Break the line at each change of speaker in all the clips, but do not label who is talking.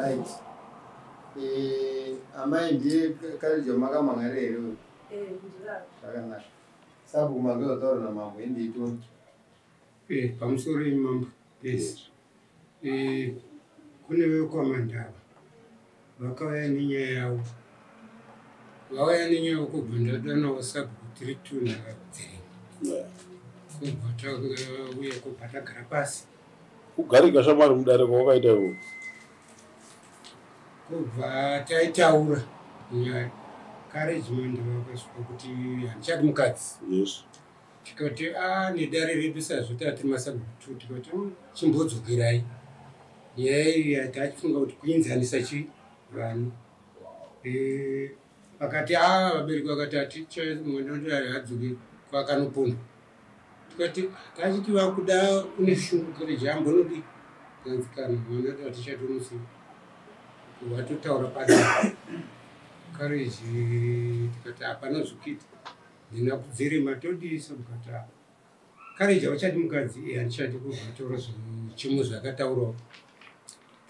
Right. Amai ndiye Courage wamakamhan'arira here uyu?
Eh, ndivavo.
Zvakanaka. Sabhuku mangezotaura namambo indiitoni.
Pamusoro imambo. Yes. Kune vekwaMandava vakauya nenyaya yavo. Vauya nenyaya yekubva ndadanawo sabhuku tiri two navadziringi. Kubva tauya kubva tagara pasi.
Kugarika shamwari mudare kwawakaita iwo.
Kubva taitaura nyaya. Courage Mandava vakasvika kuti handichadi mukadzi.
Yes.
Tikati a nedare redu sazvo tati masabhuku two tikati chimbodzokerai. Nyaya iyi tachifunga kuti kuinzanisa chi vanhu. Vakati a vabereki vakati haticha mwana wedu haadzoki kwakanopondwa. Tikati tachiti vakuda kune shungu Courage ambonodi. Kanzi kana mwana wedu hatichatomusiya. Vatotaura padare. Courage tikati hapana zvekuita. Ndina kudzirima todii mukati apa. Courage hauchadi mukadzi handichadi kubva taura zvichimo zvakataurawo.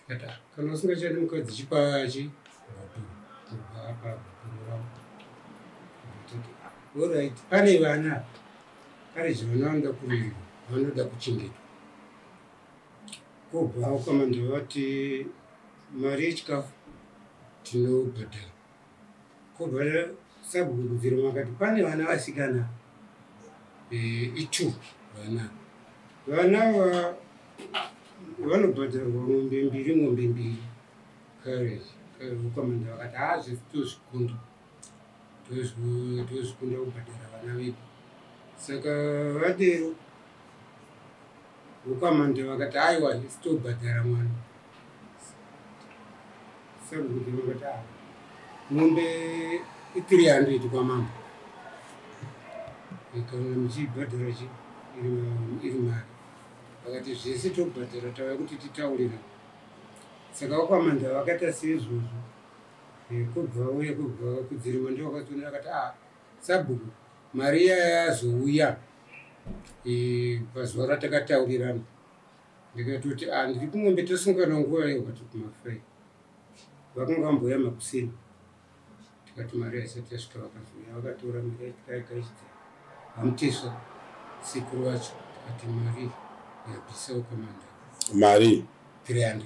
Tikati kana usingachadi mukadzi chipa chi kubva apa gupuro ravo. Alright, pane vana. Courage vana vanoda kurirwa, vanoda kuchengetwa. Kubva kwaMandava vati mari yechikafu tinobhadhara. Kubva sabhuku kudzirima vakati pane vana vasikana i2 vana. Vana ava vanobhadharwa mombe mbiri mombe mbiri. Courage kwaMandava vakati hazvi tozvikunda. Tozvikunda kubhadhara vana vedu. Saka vadero vokwaMandava vakati aiwa isu tobhadhara mwana. Sabhuku vakati ah mombe i300 kwamambo. Kana muchibhadhara chi iri mari. Vakati zvese tobhadhara tauya kuti titaurirane. Saka vokwaMandava vakaita seizvozvo. Kubva uye kubva kudzirima ndivo vakatoona vakati ah sabhuku mari iya yazouya pazuva ratakataurirana. Ndikatoti ah ndiri kumombe tosungana nguva iyo vakati kuma5. Vakanga vambouya makuseni. Tikati mari haisati yasvika vakazouya vakatora mari yacho tikaigashidza. Vamuteswa sekuru vacho tikati mari yabvisa kwaMandava.
Mari
300.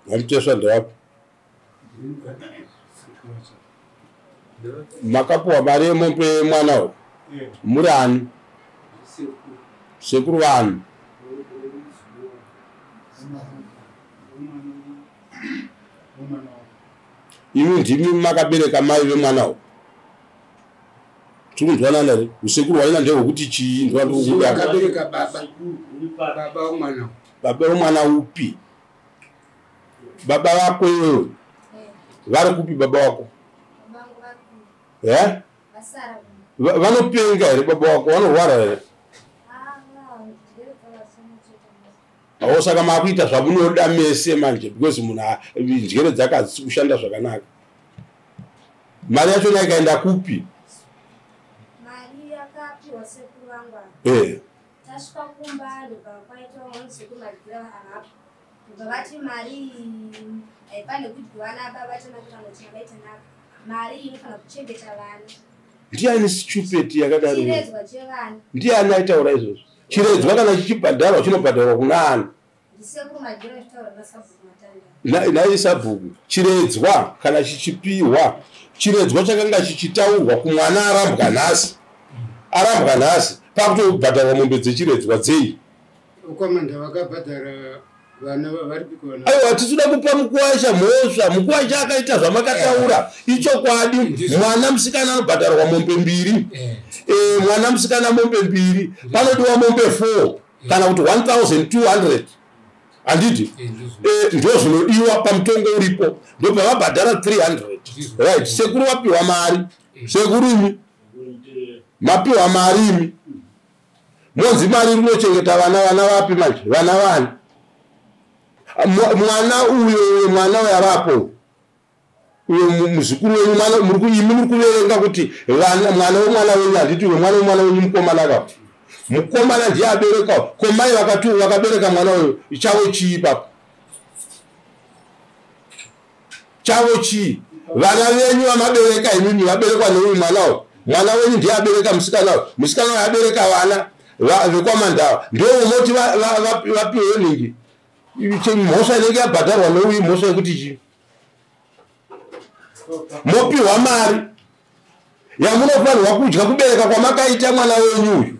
Vamuteswa ndevapi?
Sekuru vacho.
Makapuwa mari yemombe yemwana uyu? Muri ani? Sekuru vanhu. Imi ndimi makabereka mai vemwana uyu. Tiri kunzwanana here? Usekuru hwaina ndehwekuti chii? Ndowandiri
Akabereka baba. Baba womwana uyu.
Baba vemwana upi? Baba vako iwewe vari kupi baba wako?
Vangu vari ku
Eh?
vasara kuno.
Vanopenga here baba wako? Vanorwara here?
Ah, njere dzavasinocheta.
Awo saka makuita zvamunoda mese manje because munhu njere dzake hadzisi kushanda zvakanaka. Mari yachona ikaenda kupi?
Mari yakapiwa sekuru vangu ava. Tasvika kumba ndobva kwaita vamwe sekuru Magira avapo. Ndobva vati mari iyi haifaniri kudyiwa nababa tanaka kana kuti namai Tanaka. Mari iyi inofanira kuchengeta vana.
Ndiani stupid yakadaro?
Chiredzwa chevana.
Ndiani aitaura izvozvo? Chiredzwa kana chichibhadharwa chinobhadharwa kuna ani?
Ndisekuru Magira vachitaura nasabhuku Matanda.
Nhai sabhuku, chiredzwa kana chichipiwa, chiredzwa chakanga chichitaurwa kumwana arambwa nhasi. Arambwa nhasi, pakutobhadharwa mombe dzechiredzwa dzei?
VokwaMandava vakabhadhara vana vari piko vana?
Aiwa, tisida kupa mukuwasha mhosva. Mukuwasha akaita zvamakataura ichokwadi. Mwana musikana anobhadharwa mombe mbiri. Mwana musikana mombe mbiri, panodiwa mombe 4 kana kuti 1200, handiti?
Ndizvo.
Ndo zvinodiwa pamutongo uripo, ndobva vabhadhara 300. Right, sekuru vapiwa mari. Sekuru imi mapiwa mari, imi monzi mari rinochengeta vana. Vana vapi manje? Vana vani? Mwana uyo, mwana uyo avapo uyo, muzukuru wenyu, mwana imi muri kuverenga kuti vana, mwana wemwana wenyu, handiti? Uyo mwana wemwana wenyu mukomana ka, mukomana ndiye abereka. Ko mai vakati vakabereka mwana uyo chavo chii papo? Chavo chii? Vana venyu vamabereka imimi vaberekwa neuyu mwana uyu. Mwana wenyu ndiye abereka musikana uyu. Musikana uyu abereka vana vekwaMandawa. Ndomoti vapiwe nhingi. Mhosva inenge yabhadharwa neuyu mhosva yekuti chii? Mopiwa mari yamunofanirwa kudya kubereka kwamakaita mwana wenyu uyu.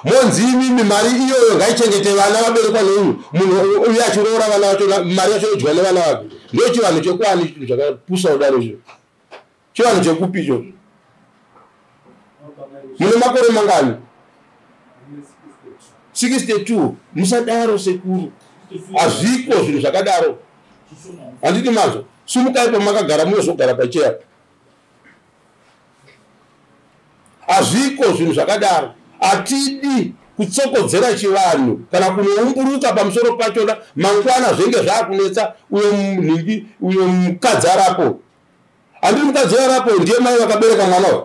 Monzi imimi mari iyoyo ngaichengete vana vaberekwa neuyu. Munhu uyu achiroora vana vacho, mari yacho yodyiwa nevana vake. Ndo chivanhu chekwani chinhu chakapusa kudaro izvo. Chivanhu chekupi ichocho? Mune makore mangani? 62. Musadaro sekuru. Hazviko zvinhu zvakadaro. Handiti mazvo? Sumukai pamakagara munozogara pacheya. Hazviko zvinhu zvakadaro. Hatidi kutsokodzera chivanhu kana kunoumburuka pamusoro pachona. Mangwana zvenge zvakunetsa uyo nhingi, uyo mukadzi arapo. Handiti mukadzi arapo ndiye mai vakabereka mwana uyu.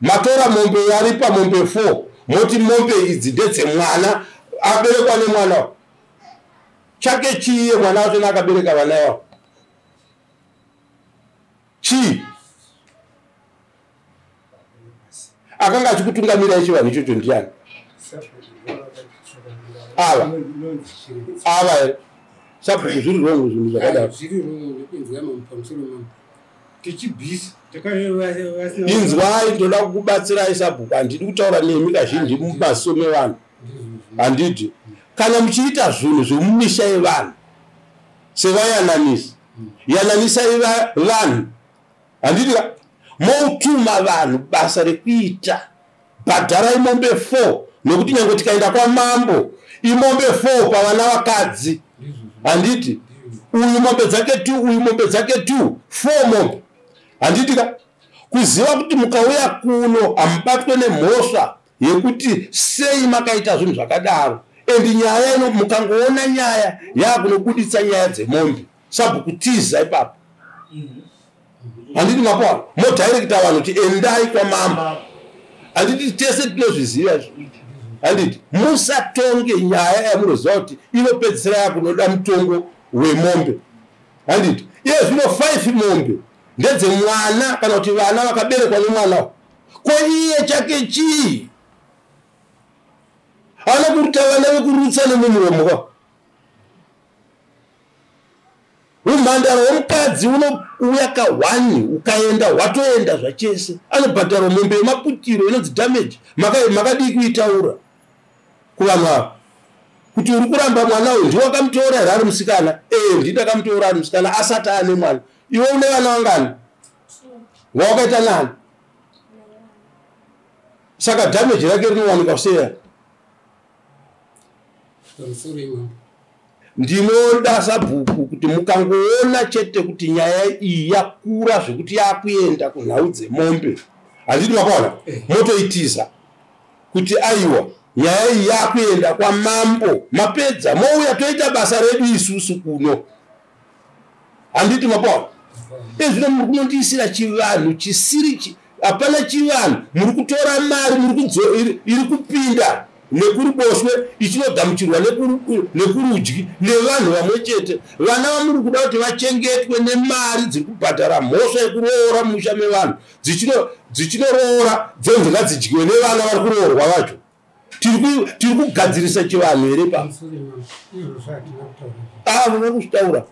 Matora mombe yaripa mombe 4. Moti mombe idzi ndedzemwana aberekwa nemwana uyu. Chake chiiye mwana wacho akabereka vana ivavo? Chii? Akanga achikutungamirai chivanhu ichocho ndiani? Ava. Ava here? Sabhuku zviri wrong zvinhu zvakadaro.
Zviri wrong nekunzwa mambo pamusoro mambo. Tichibvisa
Inzwai, ndoda kukubatsirai sabhuku. Handidi kutaura nemi kazhinji mumaso mevanhu. Handidi. Kana muchiita zvinhu zvemumisha yevanhu sevayananisi, yananisai vanhu. Handidi ka? Moutuma vanhu basa rekuita. Bhadharai mombe 4 nekuti nyange tikaenda kwamambo imombe 4 pavana vakadzi. Handiti uyu mombe dzake 2, uyu mombe dzake 2, 4 mombe. Handiti ka? Kuziva kuti mukauya kuno hamubatwe nemhosva yekuti sei makaita zvinhu zvakadaro. And nyaya ino mukangoona nyaya yakunobuditsa nyaya dzemombe sabhuku tiza ipapo. Handiti mapoa modirecta vanhu kuti endai kwamambo. Handiti tese tinozviziva izvo. Handiti musatonge nyaya yamunoziva kuti inopedzisira yakunoda mutongo wemombe. Handiti iye zvino 5 mombe ndedzemwana kana kuti vana vakaberekwa nemwana. Ko iye chake chii? Haana kuruta vana vekurutsa nemumuromo ka. Umhandara womukadzi unouya ka1 ukaenda watoenda zvachese. Anobhadharwa mombe yemaputiro inonzi damage. Makadii kuitaura kuvanhu ava kuti uri kuramba mwana uyu ndiwe wakamutora here ari musikana? Ndini ndakamutora ari musikana asati ane mwana. Iwe une vana vangani? Wawakaita nani? Saka damage rake rinowanikwa sei? Ndinoda sabhuku kuti mukangoona chete kuti nyaya iyi yakura zvekuti yakuenda kunhau dzemombe. Handiti makaona? Motoitiza kuti aiwa nyaya iyi yakuenda kwamambo. Mapedza mouya toita basa redu isusu kuno. Handiti makaona? Ezvino muri kunondiisira chivanhu chisiri, hapana chivanhu. Muri kutora mari iri kupinda nekuruboshwe ichinogamuchirwa nekurudyi nevanhu vamwe chete. Vana vamuri kuda kuti vachengetwe nemari dziri kubhadhara mhosva yekuroora musha mevanhu, dzichinoroora dzonzi ngadzidyiwe nevana vari kuroorwa vacho. Tiri kugadzirisa chivanhu here pa? Avo vari kuzvitaura.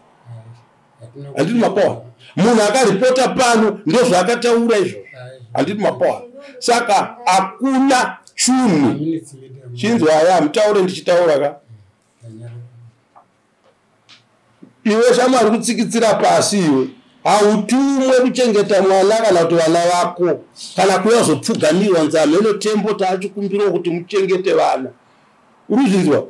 Handiti mapoa? Munhu akaripota pano ndozvaakataura izvozvo. Handiti mapoa? Saka hakuna chunhu chinzwa aya mutaure ndichitaura ka. Iwe shamwari kutsikitsira pasi iwe. Hautumwe kuchengeta mwana kana kuti vana vako. Kana kuyazopfugamirwa nzamheno tembo taachikumbirawo kuti muchengete vana. Uri kuzvinzwa?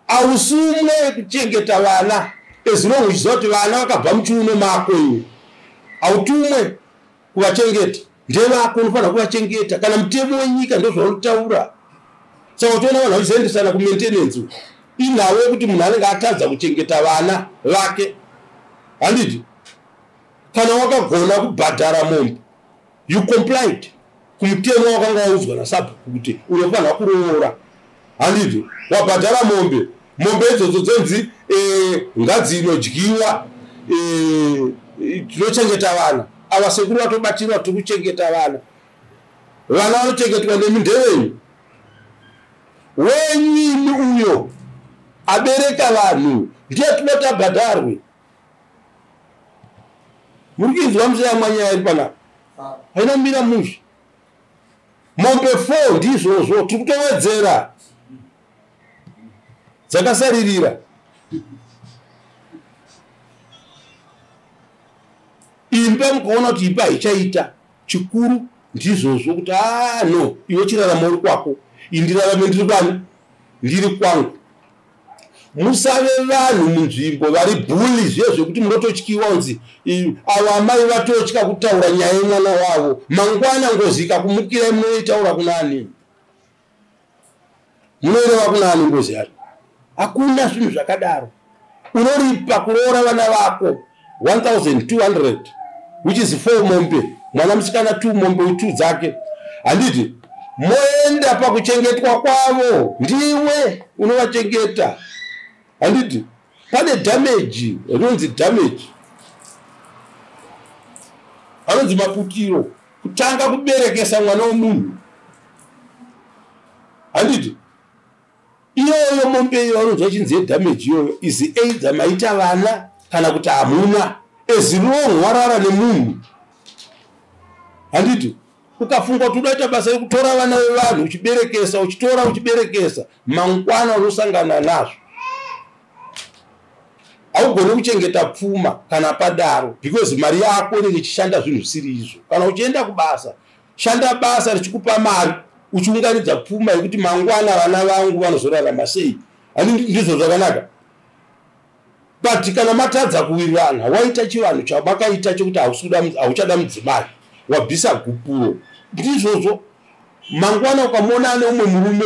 Hausumwe kuchengeta vana. As long uchiziva kuti vana vakabva muchiuno mako iwe. Hautumwe kuvachengeta. Ndevako unofanira kuvachengeta. Kana mutemo wenyika ndozvaunotaura. Saka utoona vanhu vachizoendesana kumaintenance. Inhau yekuti munhu anenge atadza kuchengeta vana vake. Handiti? Kana wakagona kubhadhara mombe, you complied kumutemo wakanga waudzwa nasabhuku kuti unofanira kuroora. Handiti? Wabhadhara mombe, mombe idzodzo dzonzi ngadzinodyiwa Tinochengeta vana ava, sekuru vatobatirwa, tiri kuchengeta vana. Vana vanochengetwa nemi, ndevenyu, wenyu imi. Uyo abereka vanhu ndiye tinoti abhadharwe. Muri kuinzwa museyamwa nyaya iri panapa? Haina kumira mushe. Mombe 4 ndizvozvo, tiri kutowedzera dzakasaririra. Imba mukaona kuti imba haichaita, chikuru ndizvozvo kuti a no, iwe chirarama uri kwako, indirarame ndiri kwani, ndiri kwangu. Musave vanhu munzvimbo vari bully zviye zvekuti munototyiwa kunzi ava amai vatotya kutaura nyaya yemwana wavo. Mangwana ngozi ikakumukirai, munoitaura kunani? Munoireva kunani ngozi yacho? Hakuna zvinhu zvakadaro. Unoripa kuroora vana vako 1200, which is 4 mombe, mwana musikana 2 mombe, 2 dzake, handiti? Moenda pakuchengetwa kwavo, ndiwe unovachengeta, handiti? Pane damage rinonzi damage, anonzi maputiro, kutanga kuberekesa mwana womunhu, handiti? Iyoyo mombe iyo vanonzi vachinzi yedamage iyoyo is either maita vana kana kuti hamuna, as long warara nemunhu, handiti? Ukafunga kuti udaita basa rekutora vana vevanhu uchiberekesa, uchitora, uchiberekesa, mangwana unosangana nazvo. Haugoni kuchengeta pfuma kana padaro, because mari yako inenge ichishanda zvinhu zvisiri izvo. Kana uchienda kubasa, shanda basa richikupa mari, uchiunganidza pfuma yekuti mangwana vana vangu vanozorarama sei. Handi ndizvo zvakanaka? But kana matadza kuwirirana, waita chivanhu chamakaita chekuti hauchada mudzimai, wabvisa gupuro, ndizvozvo. Mangwana ukamuona ane umwe murume,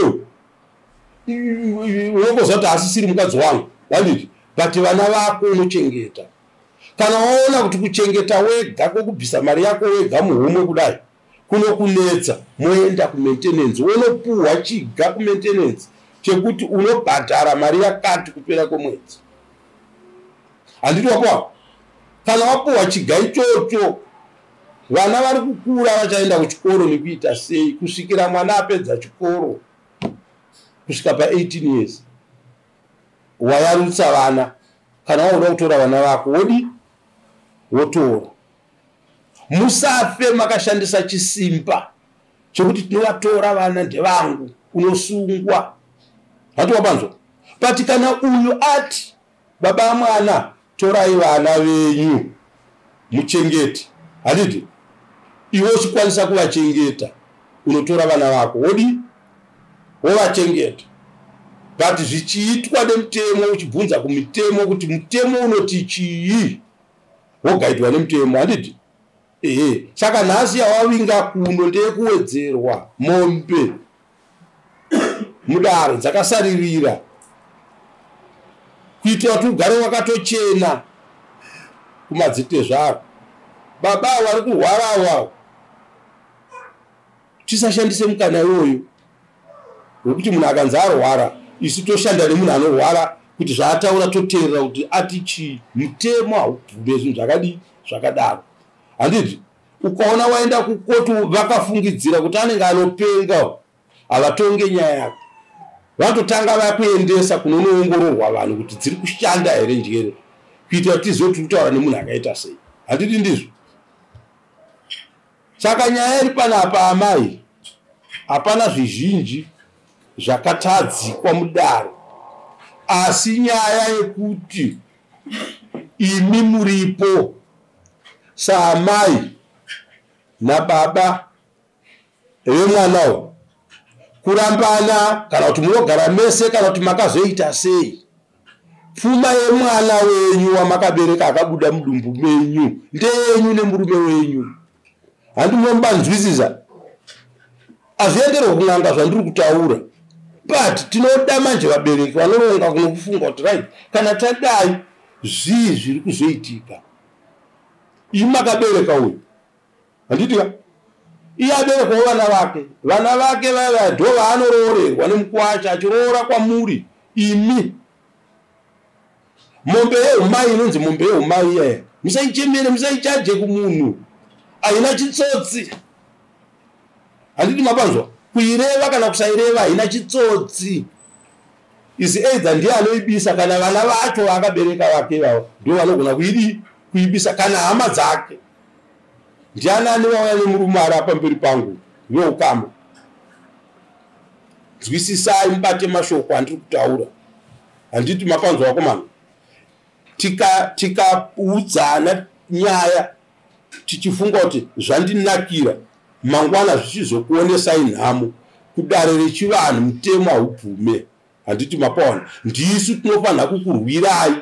unongoziva kuti asisiri mukadzi wangu, handiti? But vana vako unochengeta. Kana waona kuti kuchengeta wega, kwekubvisa mari yako wega muhomwe kudai kunokunetsa, moenda kumaintenance, unopuhwa chiga kumaintenance chekuti unobhadhara mari yakati kupera kwemwedzi, handiti? Wapuwa, kana wapuhwa chiga ichocho, vana vari kukura, vachaenda kuchikoro nekuita sei, kusvikira mwana apedza chikoro kusvika pa18 years, wayarutsa vana. Kana wauda kutora vana vako, wodi wotora. Musafe makashandisa chisimba chekuti tinovatora vana, ndevangu, unosungwa, hati wapanzwa? But kana uyu ati, "Baba mwana, torai vana venyu muchengete," handiti? Iwe uchikwanisa kuvachengeta, unotora vana vako, wodi wovachengeta, but zvichiitwa nemutemo, uchibvunza kumitemo kuti mutemo unoti chii, wogaidwa nemutemo, handiti? Ehe. Saka nhasi yawavinga kuno ndeyekuwedzerwa mombe mudare dzakasaririra, kuitira kuti ugare wakatochena kumadzitezvaro. Baba vari kurwara ava, tisashandise mukana iwoyo wekuti munhu akanzi arwara, isu toshanda nemunhu anorwara kuti zvaataura toteerera kuti ati chii. Mutemo haubvume zvinhu zvakadii, zvakadaro, handiti? Ukaona waenda kukoti, vakafungidzira kuti anenge anopenga, havatonge nyaya yako. Vanototanga vakuendesa kunonoongororwa vanhu kuti dziri kushanda here njere, kuitira kuti tizive kuti kutaura nemunhu akaita sei, handiti ndizvo? Saka nyaya iri panapa, amai, hapana zvizhinji zvakatadzikwa mudaro, asi nyaya yekuti imi muripo saamai nababa vemwana uyu, kurambana kana kuti munogara mese kana kuti makazoita sei, pfuma yemwana wenyu wamakabereka akabuda mudumbu menyu ndeyenyu nemurume wenyu, handi? Munomubanzwisisa? Hazvienderwe kun'anga zvandiri kutaura, but tinoda manje vabereki vanoronga kunokufunga kuti, right, kana tadai, zvii zviri kuzoitika? Imi makabereka uyu, handiti ka? Iye aberekwawo vana vake. Vana vake vaya ndo vaanoroorerwa nemukwasha achiroora kwamuri imi. Mombe yeumai inonzi mombe yeumai iyaya, musaichemere, musaichaje kumunhu, haina chitsotsi. Handiti mapanzwa? Kuireva kana kusaireva haina chitsotsi. Isi either ndiye anoibisa kana vana vacho vakabereka vake ivavo ndo vanogona kuidi kuibisa, kana hama dzake. Ndianani vauya nemurume ari pamberi pangu veukama? Nzwisisai, mubate mashoko andiri kutaura. Handiti mapanzwa vakomana? Tikaudzana nyaya tichifunga kuti zvandinakira, mangwana zvichizokuonesai nhamo. Kudare rechivanhu mutemo haubvume. Handiti mapaona? Ndisu tinofanira kukurwirai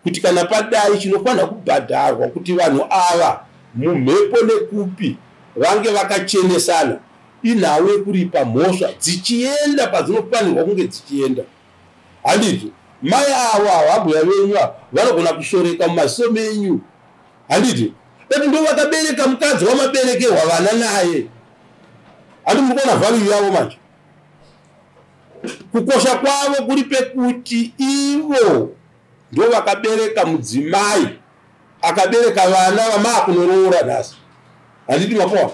kuti kana padai chinofanira kubhadharwa kuti vanhu ava mumhepo nekupi vange vakachenesana. Inhau yekuripa mhosva dzichienda padzinofanirwa kunge dzichienda. Handiti mai avo havambuya venyu ava vanogona kushoreka mumaziso menyu. Handiti but ndo vakabereka mukadzi wamaberekerwa vana naye. Handi muri kuona value yavo manje? Kukosha kwavo kuri pekuti ivo ndo vakabereka mudzimai akabereka vana vamaakunoroora nhasi. Handiti mapoa?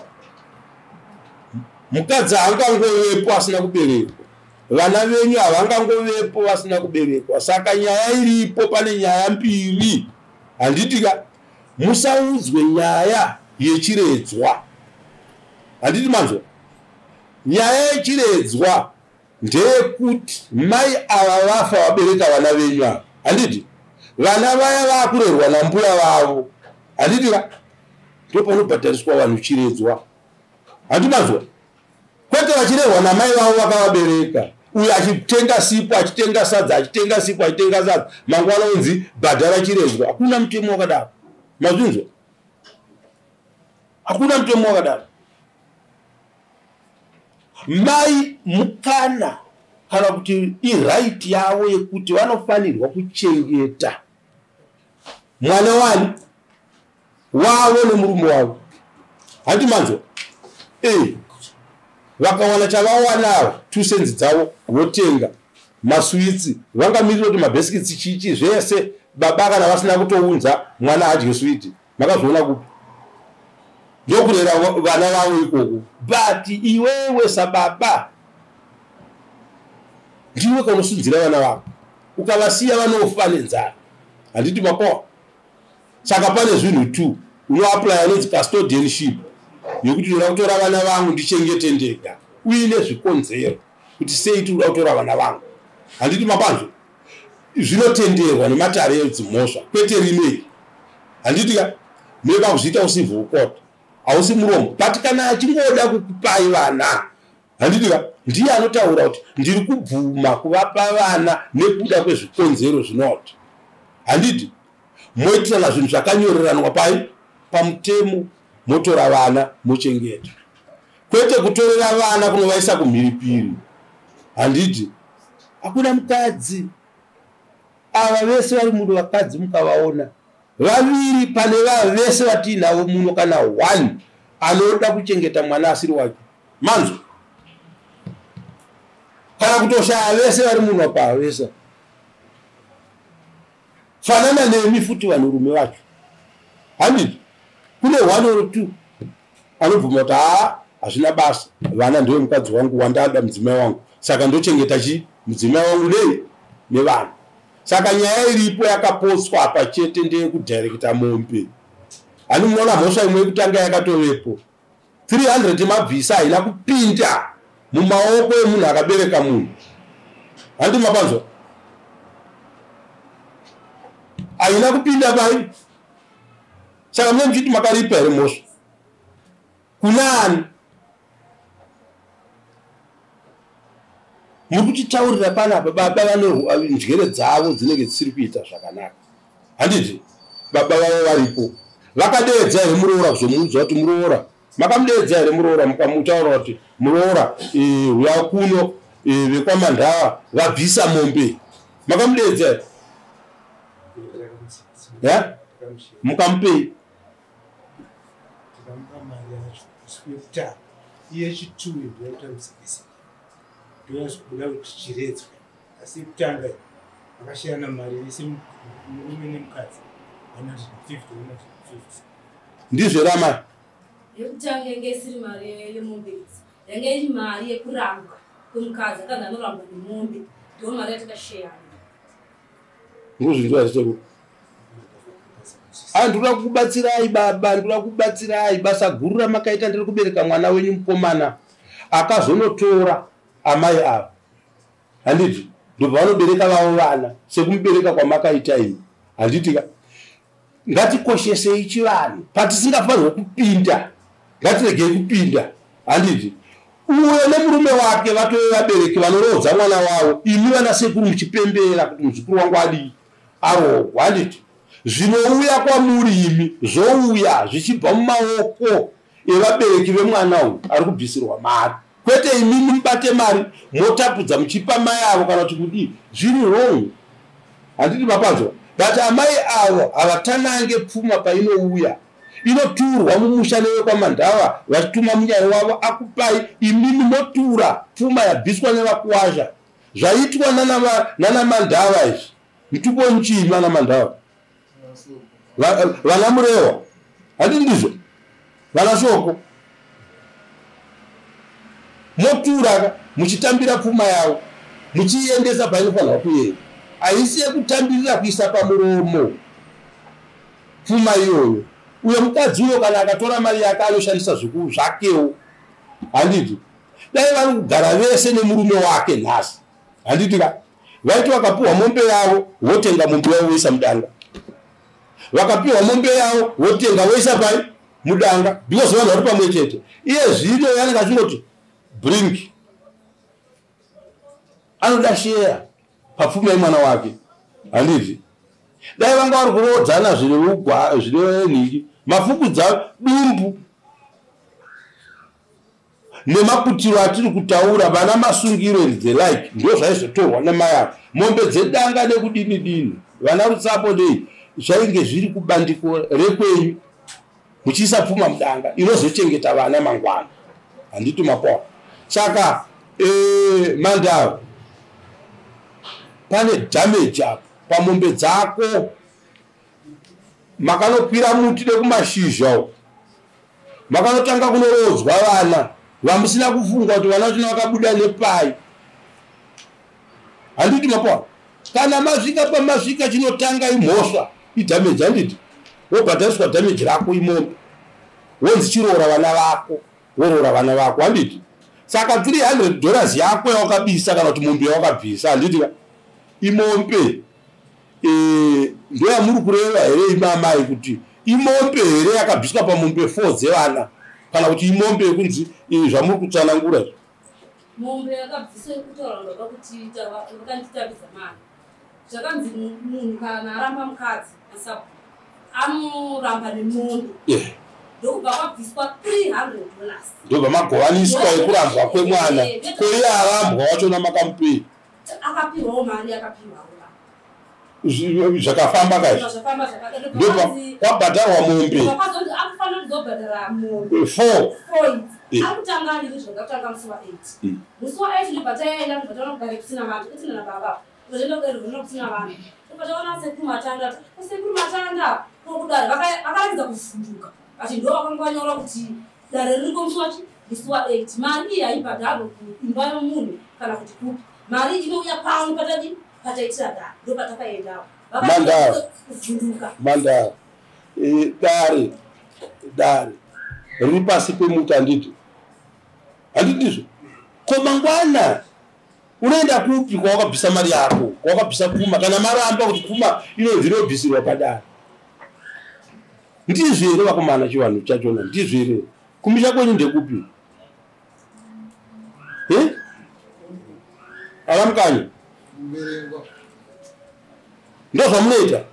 Mukadzi haangangovepo asina kuberekwa, vana venyu havangangovepo vasina kuberekwa. Saka nyaya iripo, pane nyaya mbiri. Handiti ka? Musaudzwe nyaya yechiredzwa. Handiti manzwa? Nyaya yechiredzwa ndeyekuti mai ava vafa vabereka vana venyu ava. Handiti vana vaya vakurerwa nambuya vavo. Handiti ka? Ndopanobhadhariswa vanhu chiredzwa. Handiti manzwa? Kwete vachirerwa namai vavo vakavabereka, uyo achitenga sipo, achitenga sadza, achitenga sipo, achitenga sadza, mangwana unzi bhadhara chiredzwa. Hakuna mutemo wakadaro. Mazvinzwa? Hakuna mutemo wakadaro. Mai mukana kana kuti iright yavo yekuti vanofanirwa kuchengeta mwana wani wavo nemurume wavo. Handiti manzwa? Vakawana chavawanavo 2 cents dzavo votenga maswitsi, vangamirira kuti mabhesikitsi chichi zvese. Baba kana vasina kutounza mwana adye switi, makazviona kupi? Ndokurera vana vavo ikoko. But iwewe sababa ndiwe kaunosunzira vana vako, ukavasiya vanofa nenzara. Handiti mapoa? Saka pane zvinhu 2 unoaplya anonzi custodianship, yekuti ndoda kutora vana vangu ndichengete ndega, uine zvikonzero kuti sei tiri kuda kutora vana vangu. Handiti mapanzvo? Zvinotenderwa nematare edzimhosva, kwete rimei. Handiti ka? Munenge kuzviita ucivil court, hausi muromo. But kana achingoda kukupai vana, handiti ka, ndiye anotaura kuti ndiri kubvuma kuvapa vana nekuda kwezvikonzero zvinoti. Handiti moitirana zvinhu zvakanyoreranwa pai pamutemo, motora vana mochengeta, kwete kutorera vana kunovaisa kumhiripiri. Handiti hakuna mukadzi. Ava vese vari muno vakadzi mukavaona vaviri pane vava vese vatiinavo muno, kana 1 anoda kuchengeta mwana asiri wake. Manzwa? Kana kutoshaya vese vari muno apa vese fanana nemi futi vanhurume vacho. Handiti kune 1 or 2 anobvuma kuti haa hazvina basa, vana ndiwe mukadzi wangu wandada, mudzimai wangu, saka ndochengeta chi mudzimai wangu nei nevana. Saka nyaya iripo yakapotswa apa chete ndeyekudhairekita mombe. Hani munoona mhosva imwe yekutanga yakatovepo 300 mabvisa haina kupinda mumaoko emunhu akabereka munhu. Handi mapanzwa? Haina kupinda pai. Saka mune muchiti makaripa here mhosva kunani? Muri kutitaurira panapa baba vane njere dzavo dzinenge dzisiri kuita zvakanaka. Handiti baba vavo varipo, vakadeedza here muroora kuzomuudza kuti muroora? Makamudeedza here muroora mukamutaura kuti muroora uya kuno vekwaMandava vabvisa mombe? Makamudeedza here? Mukamupei?
Ndoyazobuda kuti chiredzwa, asi kutanga
Vakashiyana mari vese murume nemukadzi 150 150.
Ndizvo ramai.
Yekutanga yange isiri mari yemombe idzi, yange iri mari yekurambwa kwemukadzi, akanzi anorambwa nemombe, ndo mari yatakasheyana.
Ndozvinzwa zvisekuru. Ndinoda kukubatsirai baba, ndinoda kukubatsirai. Basa guru ramakaita ndiri kubereka mwana wenyu mukomana akazonotora amai ava, handiti? Ndobva vanobereka vavo vana sekumubereka kwamakaita imi, handiti ka? Ngatikoshesei chivanhu, patisingafanirwa kupinda ngatiregei kupinda, handiti? Uyo nemurume wake vatove vabereki vanoroodza mwana wavo, imi vana sekuru muchipembera kuti muzukuru wangu adii, aroogwa, handiti? Zvinouya kwamuri imi zvouya zvichibva mumaoko evabereki vemwana uyu ari kubvisirwa mari, kwete imimi mubate mari motapudza muchipa mai avo kana kuti kudii, zviri wrong, handiti mapanzwa? But amai avo havatanange pfuma painouya, inoturwa mumusha nevekwaMandava vachituma munyai wavo akupai, imimi motura pfuma yabviswa nevakuwasha. Zvaitwa nana Mandava izvi, mutupo nchii nana Mandava, vana Murewa, handiti ndizvo? Vana Shoko, motura muchitambira pfuma yavo muchiiendesa painofanirwa kuenda. Haisi yekutambirira kuisa pamuromo pfuma iyoyo. Uyo mukadzi uyo kana akatora mari yake anoshandisa zvikuru zvakewo, handiti? Dai vari kugara vese nemurume wake nhasi, handiti ka? Vaiti vakapiwa mombe yavo votenga mombe yavo voisa mudanga, vakapiwa mombe yavo votenga voisa pai mudanga, because vanhu vari pamwe chete. Iye zvino yanenge achingoti bring, anoda share papfuma yemwana wake, handiti? Dai vanga vari kuroodzana zvine nhingi, mafukudza dumbu nemaputiro atiri kutaura, vana masungiro and the like, ndo zvaizotorwa nemai avo. Mombe dzedanga nekudini dini, vana Rutsapo nei, zvainge zviri kubandiko rekwenyu, muchiisa pfuma mudanga inozochengeta vana mangwana, handiti mapoa? Saka Mandava, pane damage apo pamombe dzako. Makanokwira muti nekumashizha uko, makanotanga kunorodzwa vana vamusina kufunga kuti vana vachona vakabuda nepai, handiti mapoa? Kana masvika pamasvika, chinotanga imhosva, idamage, handiti? Wobhadhariswa damage rako imombe, wonzi chiroora vana vako, woroora vana vako, handiti? Saka $300 yako yawakabisa kana kuti mombe yawakabvisa, handiti ka? Imombe ndoyamuri kureva here imamai, kuti imombe here yakabviswa pamombe 4 dzevana, kana kuti imombe yekunzi zvamuri kutsanangura?
Mombe yakabviswa yekutaura baba kuti vakanditambidza mari, zvakanzi munhu kana aramba mukadzi asabhuku anoramba nemombe, ndokubva kwabviswa $300.
Ndobva magovaniswa yekurambwa kwemwana. Koiye arambwa wachona makamupei?
Akapiwawo mari, akapiwawo.
Zvakafamba kaizvi,
Zvakafamba zvakadaro.
ndobva kwabhadharwa mombe
Kwazonzi akufanira kuzobhadhara mombe
4.
4 idzi. Akutanga alini zvakatanga musi wa8, musi wa8 ndobva taenda, ndobva taona kugare kusina vanhu, kutina nababa, toenda kudare rwona kusina vanhu, ndobva taona sekuru Matanda. Sekuru Matanda kokudare vakaratidza kuvhunduka, vati ndo vakanga vanyora kuti dare ririko musi wachi musi wa8. Mari iyi haibhadharwe kuimba yomunhu kana kuti kupi, mari inouya pano patadi pataitira dare, ndo patakaendawo.
Mandava.
Kuvhunduka.
Mandava, dare riri pasi pemuti, handiti? Handiti ndizvo? Ko mangwana unoenda kupi kwawakabvisa mari yako, kwawakabvisa pfuma, kana maramba kuti pfuma inonzi inobvisirwa padare? Ndizvo here vakomana? Chivanhu chachona ndizvo here? Kumisha kwenyu ndekupi? Aramukanya.
Mberengwa.
Ndo zvamunoita,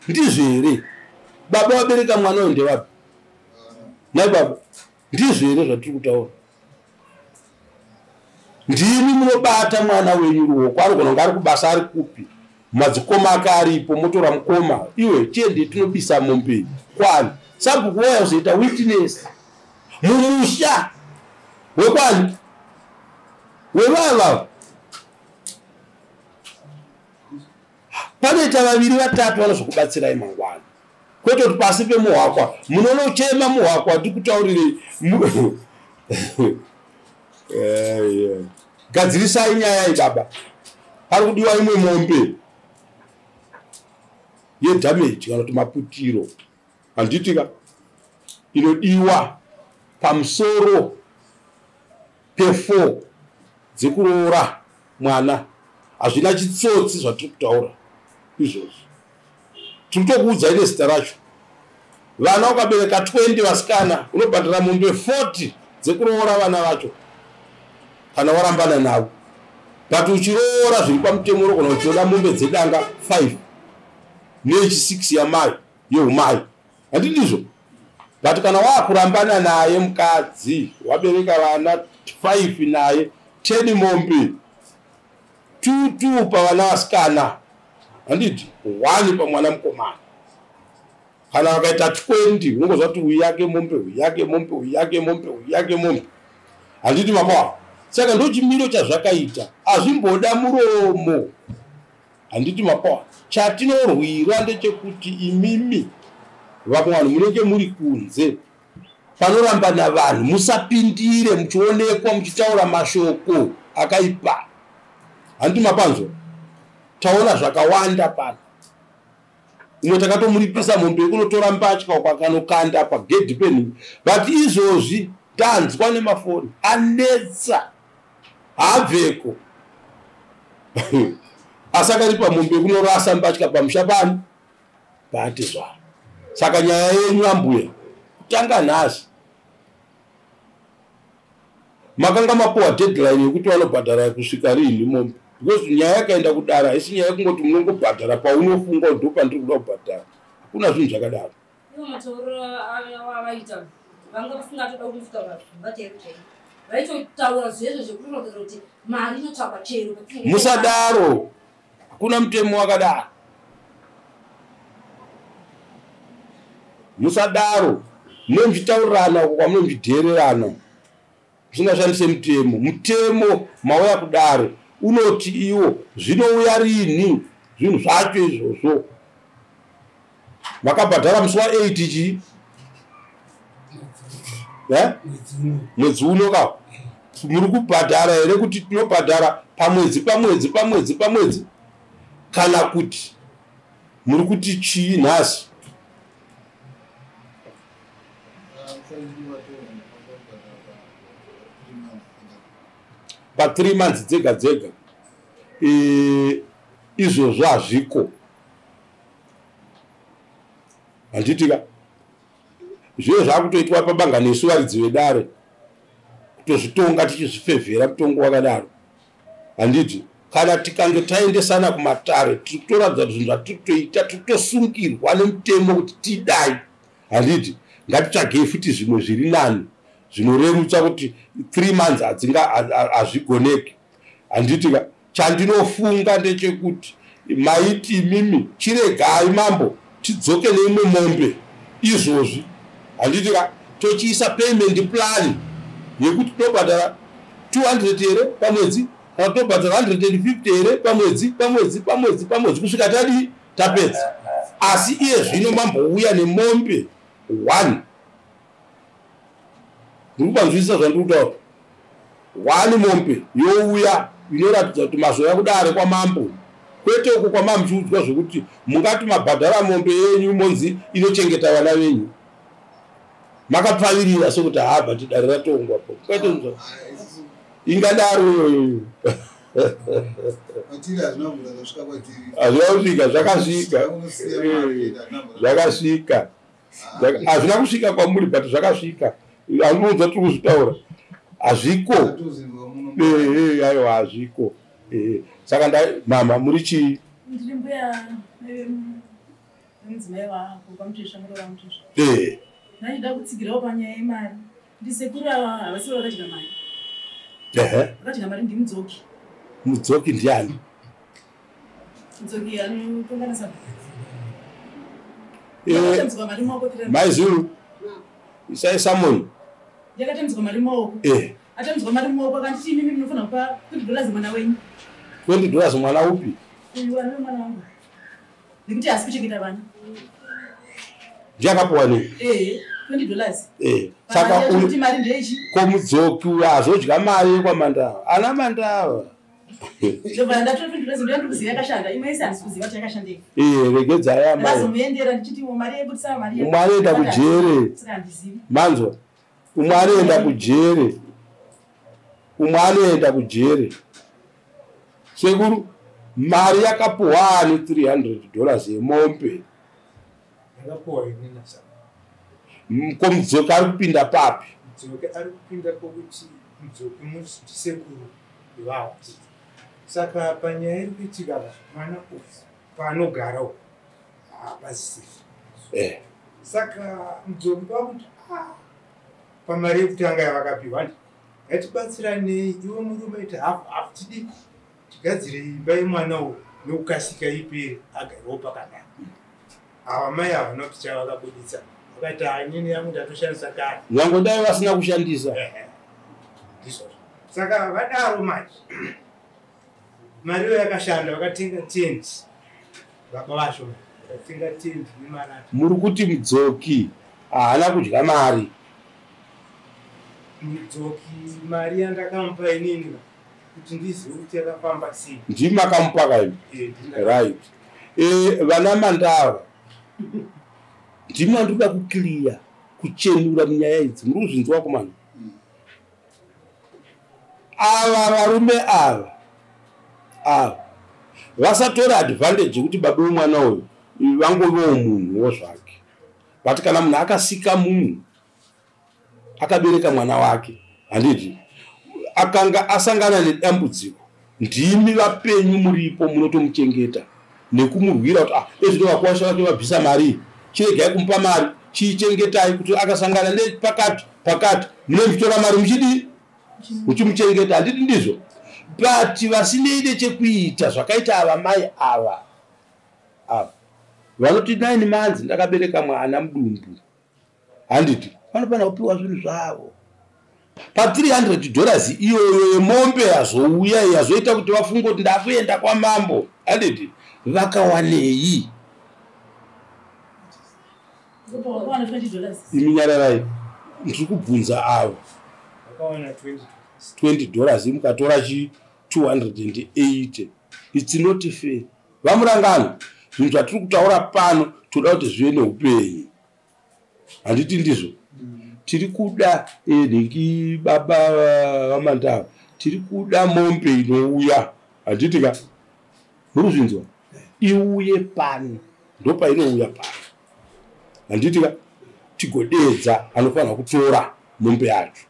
ndizvo here? Baba vabereka mwana uyu ndevapi nai baba? Ndizvo here zvatiri kutaura? Ndimi munobata mwana wenyu ruoko, anogona kunge ari kubasa, ari kupi, madzikoma ake aripo, motora mukoma iwe, tiende tinobisa mombe kwani. Sabhuku waya kuzoita witness mumusha wekwani wevava. Panoita vaviri vatatu vanozokubatsirai mangwana. Kwete kuti pasi pemuhwakwa munonochema muhwakwa ndikutaurirei. Gadzirisai nyaya iyi baba. Pari kudiwa imwe mombe yedamage kana kuti maputiro. Handitika inodiwa pamusoro pe4 dzekuroora mwana. Hazvina chitsotsi zvatiri kutaura izvozvo. Tiri kutokuudzai nezita racho. Vana ukabereka 20 vasikana unobhadhara mombe 40 dzekuroora vana vacho kana warambana navo. But uchiroora zviri pamutemo unogona kuchiona mombe dzedanga 5 nechi 6 yamai yeumai. Handidizvo? But kana waakurambana naye mukadzi wabereka vana 5 naye 10 mombe 2 2 pavana vasikana, handiti 1 pamwana mukomana. Kana vakaita 20 unongozwa kuti uyu yake mombe, uyu yake mombe, uyu yake mombe, uyu yake mombe. Handiti mapawa? Saka ndochimiro chazvakaita, hazvimboda muromo. Handiti mapawa? Chatinorwira ndechekuti imimi vamwe vanhu munenge muri kunze panorambana vanhu, musapindire muchionekwa muchitaura mashoko akaipa. Handiti mapanzwa? Taona zvakawanda pano. Umwe takatomuripisa mombe yekunotora mbatya uko akanokanda pagedhi penhu. But izvozvi tanzwa nemafoni anetsa, haabveko. Asi akaripa mombe yekunorasa mbatya pamusha pano paatezvara. Saka nyaya yenyu ambuya kutanga nhasi makanga mapuwa deadline yekuti vanobhadhara kusvika riini mombe. Because nyaya yakaenda kudara haisi nyaya yekungoti munongobhadhara paunofunga ndo pandiri kuda kubhadhara. Hakuna zvinhu zvakadaro.
Ivo matauriro avaita vanga vasingatoda kutaura chero chero. Vaitotaura zvezvo zvekutoratidza kuti mari inotsvakwa chero.
Musadaro. Hakuna mutemo wakadaro. Musadaro. Munochitaurirana uko kwamunochidhererana. Musingashandise mutemo. Mutemo mauya kudare unoti iwo zvinouya rini zvinhu zvacho izvozvo. Makabhadhara musi wa8 chii? Mwedzi uno ka? Muri kubhadhara here kuti tinobhadhara pamwedzi pamwedzi pamwedzi pamwedzi? Kana kuti muri kuti chii nhasi? Pa 3 months dzega dzega. Izvozvo hazviko. Handitika zviro zvakutoitwa pabanga nesu varidzi vedare kutozvitonga tichizvifevhera mutongo wakadaro. Handiti kana tikange taendesana kumatare tiri kutoratidza kuti zvinhu zvatiri kutoita tiri kutosungirwa nemutemo kuti tidai. Handiti ngatitsvagei futi zvimwe zviri nani zvinorerutsa kuti 3 months hazvigoneki. Handitika chandinofunga ndechekuti maiti imimi chiregai mambo tidzoke neimwe mombe izvozvi. Handitika tochiisa payment plan yekuti tobhadhara 200 here pamwedzi kana tobhadhara 150 here pamwedzi pamwedzi pamwedzi pamwedzi kusvika tadii tapedza. Asi iye zvino mambouya nemombe 1. Ndiri kupanzwisisa zvandiri kutaura. 1 mombe youya inoratidza kuti mazouya kudare kwamambo. Kwete uko kwamamuchiudzwa zvekuti mungati mabhadhara mombe yenyu monzi inochengeta vana venyu. Makapfavirira sekuti haabva tidare ratongwa po. Kwete zvo. Ingadaro iyoyo. Hazvina kusvika, zvakasvika. Zvakasvika. Hazvina kusvika kwamuri but zvakasvika. Handinoudza tiri kuzvitaura. Hazviko. Aiwa hazviko. Saka mama muri chii?
Ndiri mbuya mudzimai wako kwaMutesva, muroora Mutesva. Ndaida kutsigirawo panyaya yemari. Ndisekuru ava havasi vakadya mari. Vakadya mari ndimudzoki.
Mudzoki ndiani?
Mudzoki anotonga nasabhuku. Yakatamidzwa mari mumaoko.
Maizuru isai samoni.
Yakatamidzwa mari mumaoko. Atamidzwa mari mumaoko akanditi imimi munofanira kupa $20 mwana wenyu.
$20 mwana upi?
Uyu ane mwana wangu. Nekuti haasi kuchengeta vana.
Ndiye akapuwa nei?
Eh, $20.
Eh, saka
kuti mari ndeichi?
Ko mudzoki uyo azodya mari yekwaMandava. Ana Mandava.
Ndobva ndatora $20 ndoya ndikuziva yakashanda. Imwe yese handisi kuziva kuti yakashandei.
Eh, regedzai amai.
Ndazomuendera ndichiti mari yebudisa mari.
Umwe anoenda kujere.
Saka handizivi.
Manzwa. Umwe anoenda kujere. Umwe anoenda kujere. Sekuru, mari yakapuwa ani $300 yemombe?
Yakapuwa ini nasaba.
Ko mudzoki ari kupinda papi?
Mudzoki ari kupinda pokuti mudzoki ndisekuru ivavo. Saka panyaya iri kuitika mwana uyu paanogara uku hapasisiri. Saka mudzoki pakuti pamari yekutanga yavakapiwa ngatibatsiranei iwe murume iti hafu hafu tidii tigadzire imba yemwana uyu nekukasika ipere agarewo pakanaka. Ava mai havana kuti chavakabuditsa vakati inini yangu ndatoshandisa kare.
Nyange dai vasina kushandisa.
Ndizvozvo. Saka vadaro manje mari iyo yakashanda vakatenga tendi baba vacho vakatenga tendi nemarata.
Muri kuti mudzoki haana kudya mari?
Mudzoki mari yandakamupa inini kuti ndizive kuti yakafamba sei.
Ndimi makamupa kaini? Right. Vana Mandava ndimi vandinoda kukiliya kuchenura munyaya idzi. Muri kuzvinzwa kumana? Ava varume ava ava vasatora advantage yekuti baba wemwana uyu vangovewo munhuwo zvake. But kana munhu akasika munhu akabereka mwana wake, handiti akanga asangana nedambudziko, ndimi vapenyu muripo munotomuchengeta nekumurwira kuti ezvino vakuwasha vake vabvisa mari, chiregai kumupa mari, chiichengetai kuti akasangana nepakati pakati munomutora mari muchidii muchimuchengeta, handiti ndizvo? But vasinei nechekuita zvakaita ava mai ava ava vanoti 9 months ndakabereka mwana mudumbu, handiti vanofanira kupiwa zvinhu zvavo. Pa $300 iyoyo yemombe yazouya yazoita kuti vafunge kuti ndakuenda kwamambo, handiti vakawanei? Imi nyararai, ndiri kubvunza avo.
Vakawana
$20 mukatora chi 280. It's not fair. Vamurangano, zvinhu zvatiri kutaura pano toda kuti zvive neupenyu, handiti ndizvo? Tiri kuda nhingi baba vaMandava, tiri kuda mombe inouya, handiti ka? Muri kuzvinzwa? Iuye pano, ndopainouya pano, handiti ka? Tigodedza anofanira kutora mombe yacho,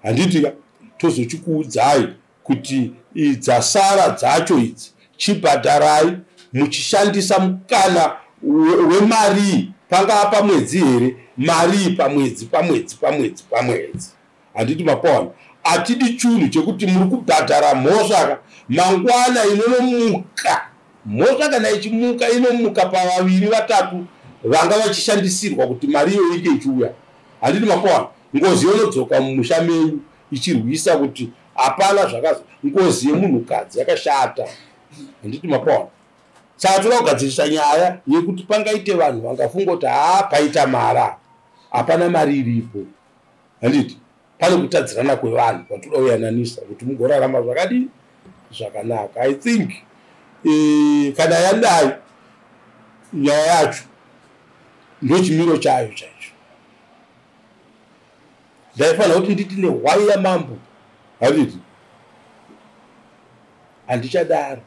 handiti ka? Tozochikuudzai kuti dzasara dzacho idzi chibhadharai muchishandisa mukana wemari, pangaa pamwedzi here, mari pamwedzi pamwedzi pamwedzi pamwedzi, handiti mapawana? Atidi chunhu chekuti muri kubhadhara mhosva mangwana inonomuka mhosva, kana ichimuka inomuka pavaviri vatatu vanga vachishandisirwa kuti mari iyo inge ichiuya, handiti mapawana? Ngozi yonodzoka mumusha menyu ichirwisa kuti hapana zvakazo. Ngozi yemunhukadzi yakashata, handiti mapawana? Saka toda kugadzirisa nyaya yekuti pangaite vanhu vangafunga kuti paita mara, hapana mari iripo, handiti? Pane kutadzirana kwevanhu kwatoda kuyananisa kuti mugorarama zvakadii zvakanaka. I think kana yadai nyaya yacho ndochimiro chayo chaicho. Ndaifanira kuti nditi nehwai yamambo, handiti? Handichadaro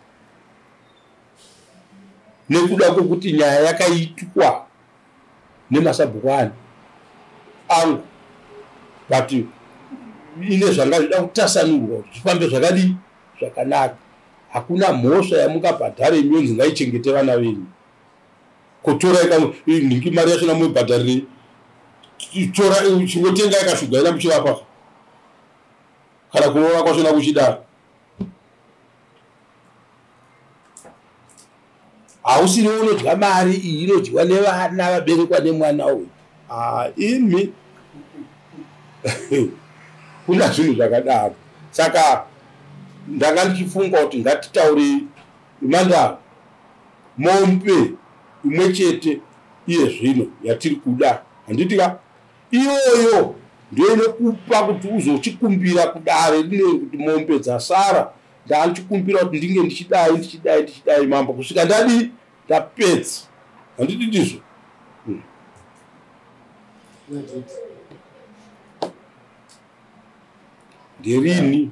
nekuda kwokuti nyaya yakaitwa nemasabhuku ani angu, but ine zvanga zvida kutasanurwa kuti zvifambe zvakadii zvakanaka. Hakuna mhosva yamungabhadhare imi yonzi ngaichengete vana venyu. Kotorai nhingi mari yachona muibhadharirei? Tora chingotengai kashuga ina muchivapa, kana kuroora kwachona kuchidaro. Hausiri unodya mari iyi inodyiwa nevana vaberekwa nemwana uyu. Imi kuna zvinhu zvakadaro. Saka ndanga ndichifunga kuti ngatitaurei Mandava, mombe Imwe chete iye zvino yatiri kuda, handiti ka? Iyoyo ndiyo inokupa kuti uzochikumbira kudare rineri kuti mombe dzasara ndanchikumbira kuti ndinge ndichidai ndichidai ndichidai mambo kusvika ndadii ndapedza, handiti ndizvo? Nderini?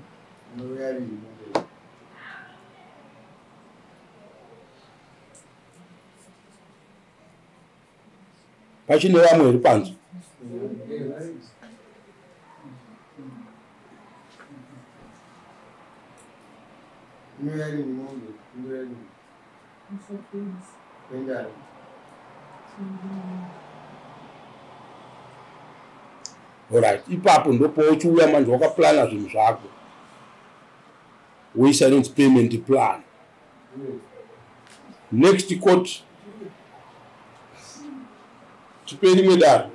Pachine vamwe here panze? Alright, ipapo ndopauchiuya manje wakaplana zvinhu zvako, woisa inonzi payment plan. Next court, tipei rimwe dare.